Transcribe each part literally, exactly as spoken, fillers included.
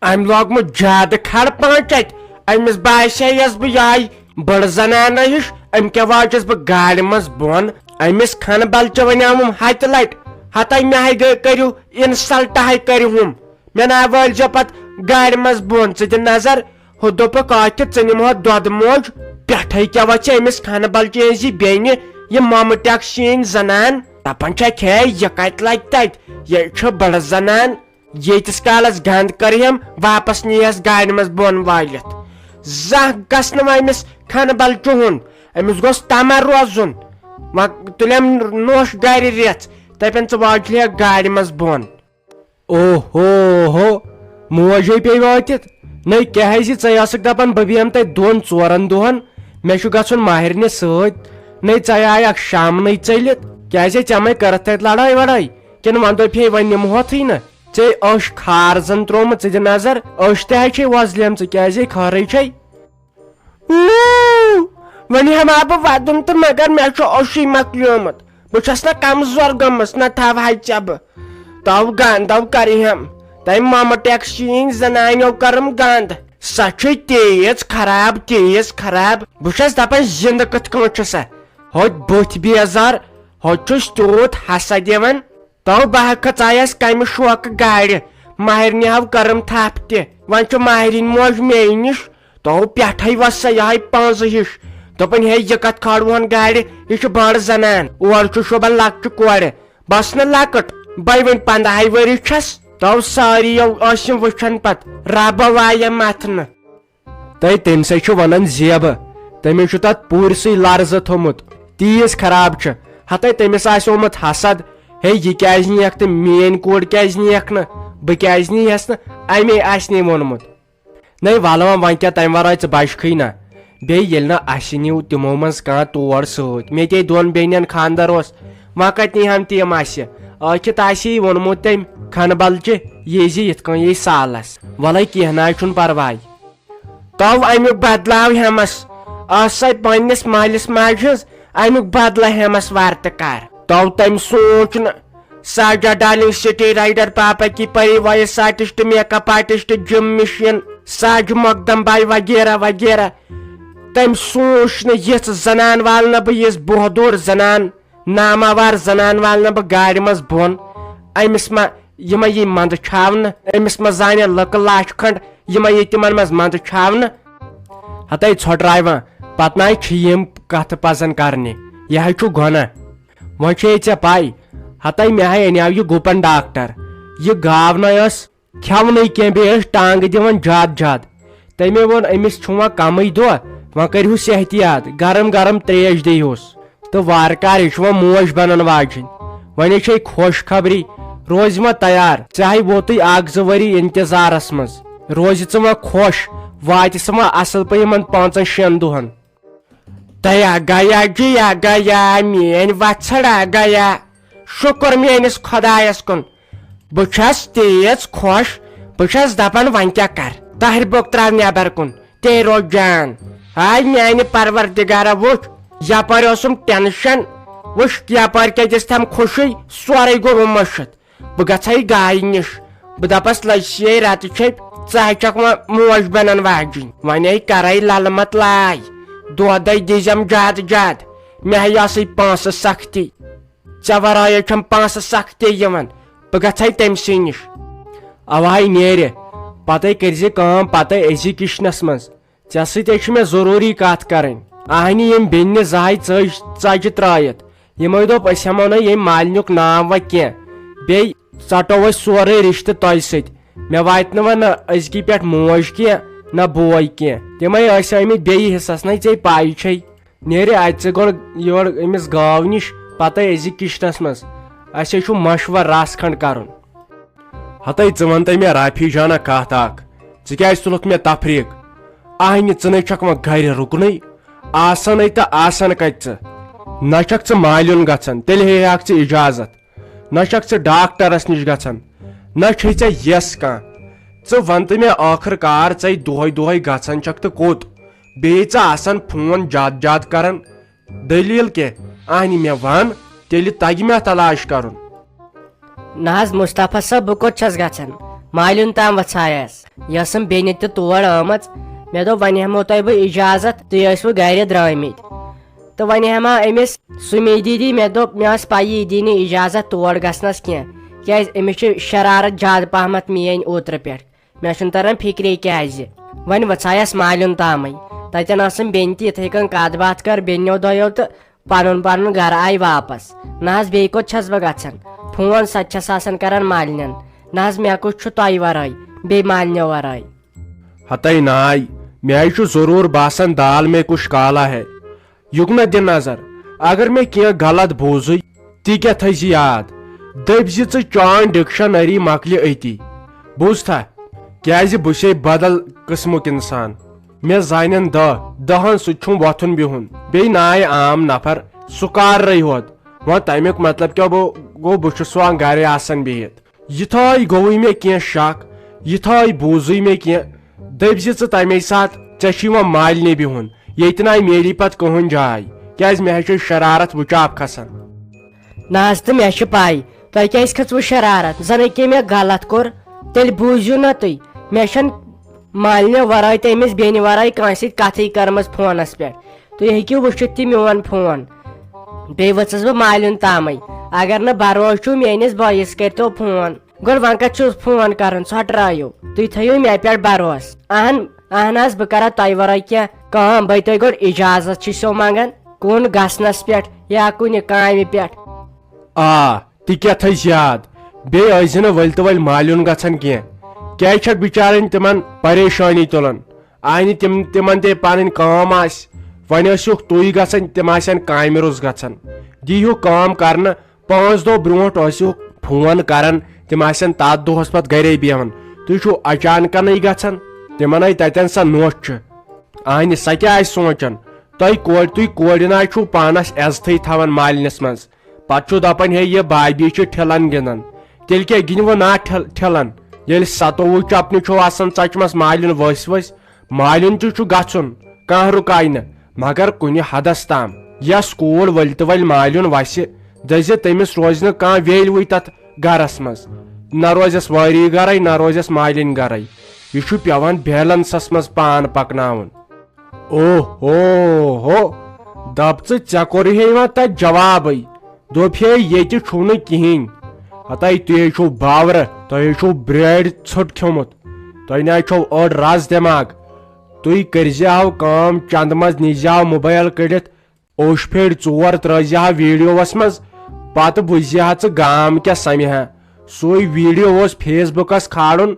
أمۍ لوگمُت زیادٕ کھڑ پانٛچ اَتہِ۔ أمِس باسے یَس بہٕ یِہوٚے بٔڑ زنانہ ہِش، أمۍ کیٛاہ واجس بہٕ گاڑِ منٛز بۄن؟ أمِس کھنہٕ بلچہِ وَنیٛوم ہتہِ لٹہِ، ہتَے مےٚ ہے گٔے، کٔرِو insult ہے کٔرِو ہُم۔ مےٚ نا وٲلۍ زیو پتہٕ گاڑِ منٛز بۄن۔ ژٕ دِ نظر، ہُہ دوٚپُکھ، "آ تہِ ژٕ نِمہٕ ہا دۄدٕ موج۔" پٮ۪ٹھَے کیٛاہ وۄتھِ أمِس کھنہٕ بلچہِ ہٕنٛزِ بیٚنہِ یہِ مۄمہٕ ٹٮ۪کھ شیٖن زنان۔ دَپان چھےٚ، "ہے، یہِ کَتہِ لَگہِ تَتہِ؟ یہِ چھِ بٔڑ زنان۔ ییٖتِس کالَس گنٛد کَرِ ہم، واپس نِیَس گاڑِ منٛز بۄن وٲلِتھ۔ زانٛہہ گژھِ نہٕ وۄنۍ أمِس کھنہٕ بلچہِ ہُنٛد۔ أمِس گوٚژھ تَمَر روزُن۔ وۄنۍ تُلٮ۪م نوٚش گَرِ رٮ۪ژھ، دَپٮ۪ن ژٕ واجہِ ہا گاڑِ منٛز بۄن۔" اوہو ہو، موجے پیٚیہِ وٲتِتھ۔ نٔے کیٛاہ حظ یہِ ژےٚ ٲسٕکھ دَپان بہٕ بیٚہمہٕ تَتہِ دۄن ژورَن دۄہَن؟ مےٚ چھُ گژھُن ماہرنہِ سۭتۍ۔ نٔے ژےٚ آیَکھ شامنٕے ژٔلِتھ۔ کیٛازِ ژےٚ مَے کٔرٕتھ تَتہِ لڑٲے وڑٲے؟ کِنہٕ وۄنۍ دوٚپے وۄنۍ نِمہوتھٕے نہٕ؟ ژےٚ ٲش کھار زَن ترٛوومُت، ژٕ دِ نظر۔ ٲش تہِ حظ چھے وۄزلیمژٕ، کیٛازِ خٲرٕے چھے؟ وۄنۍ ہٮ۪مہٕ ہا بہٕ وَدُن تہٕ مگر مےٚ چھُ اوشُے مۄکلیومُت۔ بہٕ چھَس نہ کمزور گٔمٕژ، نہ تھاوہَے ژےٚ بہٕ۔ تو گنٛدو کَرِ ہٮ۪م۔ تٔمۍ مۄمہٕ ٹٮ۪کھ شیٖن زنانیو کٔرٕم گنٛد۔ سۄ چھِ تیٖژ خراب، تیٖژ خراب۔ بہٕ چھَس دَپان زِندٕ کِتھ کٔنۍ چھِ سۄ؟ ہوٚتہِ بٕتھۍ بیزار، ہوٚتہِ چھُس تیوٗت حسد یِوان۔ تو بہٕ ہا کھژایس کمہِ شوقہٕ گاڑِ، ماہرنہِ ہاو کٔرٕم تھپھ تہِ۔ وۄنۍ چھُ ماہرِنۍ موج مے نِش، تو پٮ۪ٹھے وس سۄ یہے پانٛزٕ ہِش۔ دوٚپُن، "ہے، یہِ کتھ کھالوہن گاڑِ؟ یہِ چھِ بٔڑ زنان، اورٕ چھُ شوبان لۄکچہِ کورِ۔ بس نہٕ لۄکٕٹ، بے وۄنۍ پنٛدہے ؤری چھس۔" تو ساریو ٲسِم وٕچھان پتہٕ، ربہ وایہ متھنہٕ۔ تہٕ تٔمۍ سٕے چھُ ونان زیبہٕ، تٔمِس چھُ تتھ پوٗرسٕے لرزٕ تھوٚمُت، تیٖژ خراب چھِ۔ ہتے تٔمِس آسہِ آمُت حسد، ہے، یہِ کیازِ نیکھ تہٕ میٲنۍ کوٗر کیازِ نیکھ نہٕ، بہٕ کیازِ نیہس نہٕ، امے آسہِ نے ووٚنمُت۔ نے ولہٕ وۄنۍ، وۄنۍ کیٛاہ، تمہِ ورٲے ژٕ بچکھٕے نہ۔ بیٚیہِ ییٚلہِ نہٕ اسہِ نیوٗ تِمو منٛز کانٛہہ تور سۭتۍ، مےٚ تے دۄن بیٚنٮ۪ن خانٛدر اوس، وۄنۍ کتہِ نیہن تِم اسہِ؟ ٲکھِتھ آسہِ یی ووٚنمُت تٔمۍ کھنہٕ بلچہِ، یہِ زِ یِتھ کٔنۍ یی سالس۔ ولے کینٛہہ نہ حظ چھُنہٕ پرواے۔ تو امیُک بدلاو ہٮ۪مس، ٲسے پننِس مٲلِس ماجہِ ہٕنٛز، امیُک بدلہٕ ہٮ۪مس وارٕ تہٕ کارٕ۔ تو تٔمۍ سوٗنچ نہٕ، ساجا ڈارلنگ، سٹی رائڈر، پاپا کی پری، وائس آرٹسٹ، میک اپ آرٹسٹ، جم مشین، ساج مقدم بائی وغیرہ وغیرہ۔ تٔمۍ سوٗنچ نہٕ، یِژھ زنان والنہٕ بہٕ، یِژھ بہادُر زنان، ناماوار زنان والنہٕ بہٕ گاڑِ منٛز بۄن۔ أمِس ما یہِ ما یی منٛدٕ چھاونہٕ؟ أمِس ما زانن لُکہٕ لچھ کھنٛڈ، یہِ ما یی تِمن منٛز منٛدٕ چھاونہٕ؟ ہتے ژھۄٹراوان، پتہٕ ناے چھِ یِم کتھٕ پزن کرنہِ۔ یہِ حظ چھُ گۄناہ۔ وۄنۍ چھے ژےٚ پاے، ہتے مےٚ ہاے انیاو یہِ گُپن ڈاکٹر۔ یہِ گاو ناے ٲس کھٮ۪ونٕے کینٛہہ، بیٚیہِ ٲس ٹانٛگہٕ دِوان زیادٕ زیادٕ۔ تٔمۍ ووٚن، أمِس چھُ وۄنۍ کمٕے دۄہ، وۄنۍ کٔرِہُس احتیاط، گرم گرم تریش دیہوس۔ تہٕ وارٕ کارٕ یہِ چھِ وۄنۍ موج بنن واجِنۍ۔ وۄنۍ چھے خۄش خبری، روزِ وۄنۍ تیار۔ ژےٚ ہاے ووتُے اکھ زٕ ؤری انتظارس منٛز۔ روزِ ژٕ وۄنۍ خۄش، واتہِ ژٕ وۄنۍ اصل پٲٹھۍ یِمن پانٛژن شٮ۪ن دۄہن۔ تیا گیا جیا گیا، میٲنۍ وژھڑا گیا۔ شُکر میٲنِس خۄدایس کُن، بہٕ چھَس تیٖژ خۄش، بہٕ چھَس دَپان وۄنۍ کیٛاہ کَرٕ؟ طاہر بوٚک ترٛاو نٮ۪بر کُن، تے روز جان۔ ہاے میانہِ پروردگارا، وٕچھ یپٲرۍ اوسُم ٹینشن، وٕچھ یپٲرۍ کیٛاہ دِژ تھم خوشی، سورُے گوٚو مٔشِتھ۔ بہٕ گژھے گایہِ نِش، بہٕ دپس، لٔج سے رتہٕ چھپۍ، ژٕ ہے چھکھ وۄنۍ موج بنن واجِنۍ، وۄنۍ ہے کرے للہٕ مت لاے، دۄدے دِزٮ۪م زیادٕ زیادٕ، مےٚ ہے ٲسٕے پونٛسہٕ سختی۔ ژےٚ ورٲے چھم پونٛسہٕ سختی یِوان، بہٕ گژھے تٔمۍ سٕے نِش۔ اوہے نیرِ، پتے کٔرزِ کٲم، پتے أزی کِچنس منٛز۔ ژےٚ سۭتۍ ہے چھِ مےٚ ضروٗری کتھ کرٕنۍ۔ اہنہِ ییٚمۍ بیٚنہِ زہے ژٔج ژۄچہِ ترٲیِتھ، یِمے دوٚپ، أسۍ ہٮ۪مو نہٕ ییٚمۍ مالِنیُک ناو وۄنۍ کینٛہہ، بیٚیہِ ژٹو أسۍ سورُے رشتہٕ تۄہہِ سۭتۍ۔ مےٚ واتہِ نہٕ وۄنۍ نہ أزکی پٮ۪ٹھ موج کینٛہہ، نہ بوے کینٛہہ۔ تِمے ٲسۍ آمٕتۍ بیٚیہِ حصس، نَے ژےٚ پَیی چھے۔ نیرِ اَتہِ ژٕ گۄڈٕ یورٕ أمِس گاو نِش، پتہٕ أزی کِچنس منٛز۔ اَسہِ ہے چھُ مشورٕ رژھ کھنٛڈ کرُن۔ ہتے ژٕ وَن تہٕ مےٚ رافی جانہ کتھ اکھ، ژٕ کیازِ تُلُتھ مےٚ تفریق؟ آہنہِ ژٕ نے چھکھ وۄنۍ گرِ رُکنٕے، آسنے تہٕ آسن کتہِ ژٕ؟ نہ چھکھ ژٕ مالیُن گژھان، تیٚلہِ ہے ہیٚکھ ژٕ اجازت۔ نہ چھکھ ژٕ ڈاکٹرس نِش گژھان، نہ چھے ژےٚ یس کانٛہہ۔ ژٕ وَن تہٕ مےٚ ٲخٕر کار، ژے دۄہے دۄہے گژھان چھکھ تہٕ کوٚت؟ بیٚیہِ ژٕ آسان فون جاد جاد کران۔ دٔلیٖل کیٛاہ؟ اہنہِ مےٚ وَن، تیٚلہِ تَگہِ مےٚ تلاش کَرُن۔ نہ حظ مصطفیٰ صٲب، بہٕ کوٚت چھَس گژھان؟ مالیُن تام وژھایس۔ یہِ ٲسٕم بیٚنہِ تہِ تور آمٕژ۔ مےٚ دوٚپ، "وۄنۍ ہٮ۪مو تۄہہِ بہٕ اجازت، تُہۍ ٲسوٕ گرِ درٛٲمٕتۍ۔" تہٕ وۄنۍ ہٮ۪مہٕ ہا أمِس سُمی دیدی، مےٚ دوٚپ، مےٚ ٲس پَیی، یہِ دی نہٕ اجازت تور گژھنس کینٛہہ، کیازِ أمِس چھِ شرارت زیادٕ پہمتھ میٲنۍ اوترٕ پٮ۪ٹھ۔ مےٚ چھُنہٕ تران فکرے کیازِ۔ وۄنۍ وژھایس مالیُن تامٕے۔ تتٮ۪ن ٲسٕم بیٚنہِ تہِ یِتھے کٔنۍ کتھ باتھ کٔر بیٚنیو دۄیو تہٕ پنُن پنُن گرٕ آیہِ واپس۔ نہ حظ، بیٚیہِ کوٚت چھس بہٕ گژھان؟ فون سۄ تہِ چھس آسان کران مالنٮ۪ن۔ نہ حظ، مےٚ کُس چھُ تۄہہِ ورٲے، بیٚیہِ مالنہِ ورٲے؟ ہتے ناے، مےٚ چھُ ضروٗر باسان دال میں کچھ کالا ہے۔ یُکنہ دِ نظر، اگر مےٚ کینٛہہ غلط بوٗزُے، تہِ کیٛاہ تھٲیزِ یاد، دٔپۍ زِ ژٕ چٲنۍ ڈکشنری مۄکلہِ أتی۔ بوٗزتھا؟ کیٛازِ بہٕ چھُسے بدل قٕسمُک انسان۔ مےٚ زانن دہ، دہن سۭتۍ چھُم وۄتھُن بِہُن۔ بیٚیہِ نایہِ عام نفر، سُہ کار رہی ہوت۔ وۄنۍ تمیُک مطلب کیٛاہ گوٚو؟ گوٚو بہٕ چھُس وۄنۍ گرے آسان بِہِتھ۔ یِتھٲے گوٚوُے مےٚ کینٛہہ شک، یِتھٲے بوٗزُے مےٚ کینٛہہ۔ دٔپۍ زِ ژٕ تمے ساتہٕ، ژےٚ چھُے وۄنۍ مالنہِ بِہُن، ییٚتہِ ناے میلی پتہٕ کٕہٕنۍ جاے، کیٛازِ مےٚ ہے چھُ شرارت وٕچاپ کھسان۔ نہ حظ، تہٕ مےٚ چھِ پَے، تۄہہِ کیٛازِ کھٔژوٕ شرارت؟ زَنہٕ کہِ مےٚ غلط کوٚر، تیٚلہِ بوٗزِو نہ تُہۍ۔ مےٚ چھَنہٕ مالنہِ ورٲے تہٕ أمِس بیٚنہِ ورٲے کٲنٛسہِ سۭتۍ کَتھٕے کٔرمٕژ فونَس پٮ۪ٹھ۔ تُہۍ ہیٚکِو وٕچھِتھ تہِ میون فون۔ بیٚیہِ ؤژھٕس بہٕ مالیُن تامٕے۔ اگر نہٕ بروسہٕ چھُو میٲنِس بٲیِس، کٔرۍتو فون۔ گۄڈٕ وۄنۍ کَتہِ چھُس فون کَرُن، ژھۄٹرٲیِو۔ تُہۍ تھٲیِو مےٚ پٮ۪ٹھ بروسہٕ۔ اہن، اہن حظ، بہٕ کَرا تۄہہِ ورٲے کینٛہہ کٲم؟ بٔے تُہۍ گۄڈٕ اجازت چھِسو منٛگان کُن گژھنَس پٮ۪ٹھ یا کُنہِ کامہِ پٮ۪ٹھ؟ آ، تہِ کیٛاہ تھٲیزِ یاد، بیٚیہِ ٲسۍ زِ نہٕ ؤلۍ تہٕ ؤلۍ مالیُن گژھان کینٛہہ۔ کیٛازِ چھکھ بِچارٮ۪ن تِمن پریشٲنی تُلان؟ آے نہٕ تِم، تِمن تہِ پنٕنۍ کٲم آسہِ، وۄنۍ ٲسِوکھ تُہۍ گژھان، تِم آسن کامہِ روٚس گژھان۔ دیٖہِو کٲم کرنہٕ، پانٛژھ دۄہ برونٛٹھ ٲسِو فون کران، تِم آسن تتھ دۄہس پتہٕ گرے بیہوان۔ تُہۍ چھِو اچانکنٕے گژھان، تِمن ہے تتٮ۪ن سۄ نوٚٹھ چھِ۔ اہنہِ، سۄ کیٛاہ آسہِ سونٛچان؟ تۄہہِ کورِ، تُہۍ کورِ نہ چھِو پانس عزتھٕے تھاوان مالِنِس منٛز۔ پتہٕ چھُ دپان، ہے، یہِ بابی چھِ ٹھِلن گِنٛدان۔ تیٚلہِ کیٛاہ گِنٛدوٕ نا ٹھِل-، ٹھِلن؟ ییٚلہِ ستووُہ چپنہِ چھُو آسان ژچمس مالِن ؤسۍ ؤسۍ، مالِن تہِ چھُ گژھُن کانٛہہ رُکاے نہٕ، مگر کُنہِ حدس تام۔ یس کوٗر ؤلۍ تہٕ ؤلۍ مالِن وسہِ، دٔزِ تٔمِس روزِ نہٕ کانٛہہ value تتھ گرس منٛز۔ نہ روزٮ۪س وٲری گرے، نہ روزٮ۪س مالِن گرے۔ یہِ چھُ پٮ۪وان balanceس منٛز پان پکناوُن۔ او ہو ہو، دپ ژٕ، ژےٚ کوٚرُے ہے وۄنۍ تتہِ جوابٕے۔ دوٚپ ہے، ییٚتہِ چھُو نہٕ کِہیٖنۍ۔ ہتے تُہۍ ہے چھِو باورٕ، تۄہہِ ہے چھُو برٛیڈ ژھوٚٹ کھیوٚمُت۔ تۄہہِ نہ چھو أڑ رز دٮ۪ماغ۔ تُہۍ کٔرزِ ہاو کٲم، چندٕ منٛز نیٖزِ ہاو موبایل کٔڑِتھ، اوٚش پھیرِ ژور ترٲوزِ ہا videoس منٛز، پتہٕ وٕچھزِ ہا ژٕ گام کیٛاہ سمہِ ہا۔ سُے video اوس Facebookس کھالُن،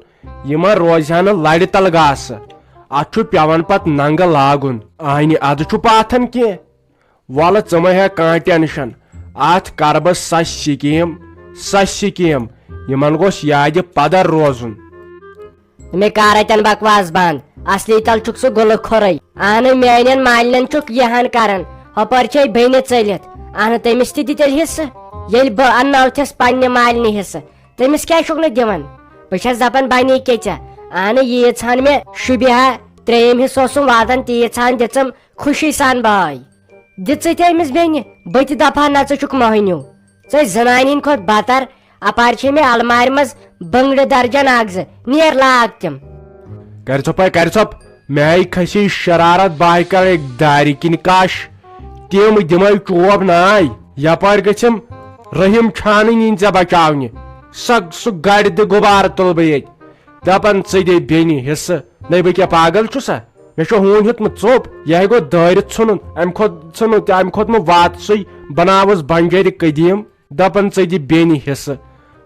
یِمن روزِ ہا نہٕ لرِ تل گاسہٕ۔ اتھ چھُ پٮ۪وان پتہٕ ننگہٕ لاگُن۔ اہنہِ ادٕ چھُ پاتھن کینٛہہ۔ ولہٕ ژٕ مہ ہےٚ کانٛہہ tension، اتھ کرٕ بہٕ سۄ scheme، سۄ scheme، یِمن گوٚژھ یادِ پدر روزُن۔ مےٚ کر اتٮ۪ن بکواس بنٛد، اصلی تل چھُکھ ژٕ گُلہٕ کھۄرے۔ اہنہٕ میانٮ۪ن مالنٮ۪ن چھُکھ یہِ ہن کران، ہۄپٲرۍ چھے بیٚنہِ ژٔلِتھ، اہنہٕ تٔمِس تہِ دِ تیٚلہِ حصہٕ۔ ییٚلہِ بہٕ اننٲوتھس پننہِ مالنہِ حصہٕ، تٔمِس کیٛازِ چھُکھ نہٕ دِوان؟ بہٕ چھس دپان بنے کیٛاہ ژےٚ، اہنہٕ ییٖژ ہن مےٚ شُبہِ ہا ترٛیٚیِم حصہٕ اوسُم واتان، تیٖژ ہن دِژٕم خوشی سان بٲے۔ دِژٕے تہِ أمِس بیٚنہِ، بہٕ تہِ دَپہٕ ہا نہ ژٕ چھُکھ مۄہنیوٗ، ژٕ زنانہِ ہِنٛدِ کھۄتہٕ بَتر۔ اَپارِ چھے مےٚ اَلمارِ منٛز بٔنٛگرِ درجن اَکھ زٕ، نیر لاگ تِم۔ کَرِ ژھۄپَے، کَرِ ژھۄپ، مےٚ آیہِ کھسی شرارت، بہٕ ہاے کَرٕ أکۍ دارِ کِنۍ کَش، تِم دِمَے چوب ناے، یَپارِ گٔژھِم رحیم چھانٕنۍ یِنۍ ژےٚ بچاونہِ، سۄ سُہ گَرِ دِ غُبارٕ تُلہٕ بہٕ ییٚتہِ، دَپان ژٕ دِ بیٚنہِ حصہٕ، نَے بہٕ کیٛاہ پاگل چھُسا؟ مےٚ چھُ ہوٗنۍ ہیوٚتمُت ژوٚپ، یہِ ہے گوٚو دٲرِتھ ژھُنُن۔ اَمہِ کھۄتہٕ ژھُنُن تہِ، اَمہِ کھۄتہٕ مہٕ واتسٕے، بناوُس بنجٲرِ قدیٖم، دَپان ژٕ دِ بیٚنہِ حصہٕ۔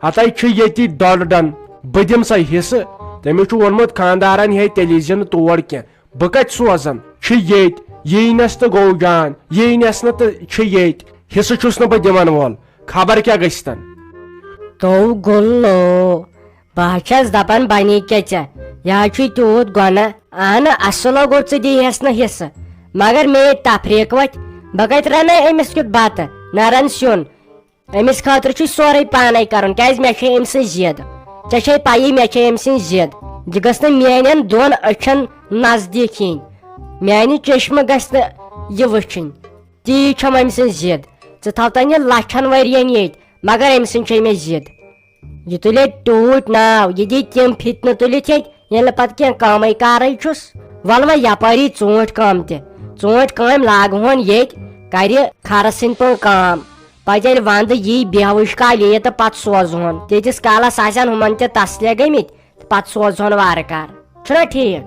ہَتَے چھُ ییٚتی ڈۄڈ ڈَن، بہٕ دِمہٕ سا حصہٕ؟ تٔمِس چھُ ووٚنمُت خانٛدارَن، ہے تیٚلہِ یی زِ نہٕ تور کینٛہہ، بہٕ کَتہِ سوزَن؟ چھُ ییٚتہِ، یی نَس تہٕ گوٚو جان، یی نَس نہٕ تہٕ چھُ ییٚتہِ۔ حصہٕ چھُس نہٕ بہٕ دِوَن وول، خبر کیٛاہ گٔژھتَن۔ تو گُلو، بہٕ حظ چھَس دَپان، بَنے کیٛاہ ژےٚ؟ یہِ حظ چھُے تیوٗت گۄناہ۔ اَہنہٕ، اَصٕل ہو گوٚو، ژٕ دِیٖہَس نہٕ حِصہٕ۔ مگر مے ییٚتہِ تفریٖق وَتہِ، بہٕ کَتہِ رَنَے أمِس کیُتھ بَتہٕ؟ نہ رَن سیُن۔ أمِس خٲطرٕ چھُے سورُے پانَے کَرُن، کیٛازِ مےٚ چھےٚ أمۍ سٕنٛز ضِد۔ ژےٚ چھے پَیی، مےٚ چھےٚ أمۍ سٕنٛز ضِد۔ یہِ گٔژھ نہٕ میٛانٮ۪ن دۄن أچھَن نزدیٖک یِنۍ، میٛانہِ چٔشمہٕ گژھِ نہٕ یہِ وٕچھِنۍ۔ تی چھَم أمۍ سٕنٛز ضِد۔ ژٕ تھاوتَن یہِ لَچھَن ؤرِیَن ییٚتہِ، مگر أمۍ سٕنٛز چھے مےٚ ضِد۔ یہِ تُلہِ ٹوٗٹۍ ناو، یہِ دی تِم فتنہٕ تُلِتھ ییٚتہِ، ییٚلہِ نہٕ پتہٕ کینٛہہ کٲمٕے کارٕے چھُس۔ وَلہٕ وۄنۍ یپٲری ژوٗنٛٹھۍ کٲم تہِ، ژوٗنٛٹھۍ کٲمۍ لاگہٕ ہون ییٚتہِ، کرِ خرٕ سٕنٛدۍ پٲٹھۍ کٲم۔ پتہٕ ییٚلہِ ونٛدٕ یی، بیہوٕچ کالہِ یِیہِ تہٕ پتہٕ سوزہون، تیٖتِس کالس آسن ہُمن تہِ تسلے گٔمٕتۍ، تہٕ پتہٕ سوزہون وارٕ کارٕ۔ چھُنا ٹھیٖک؟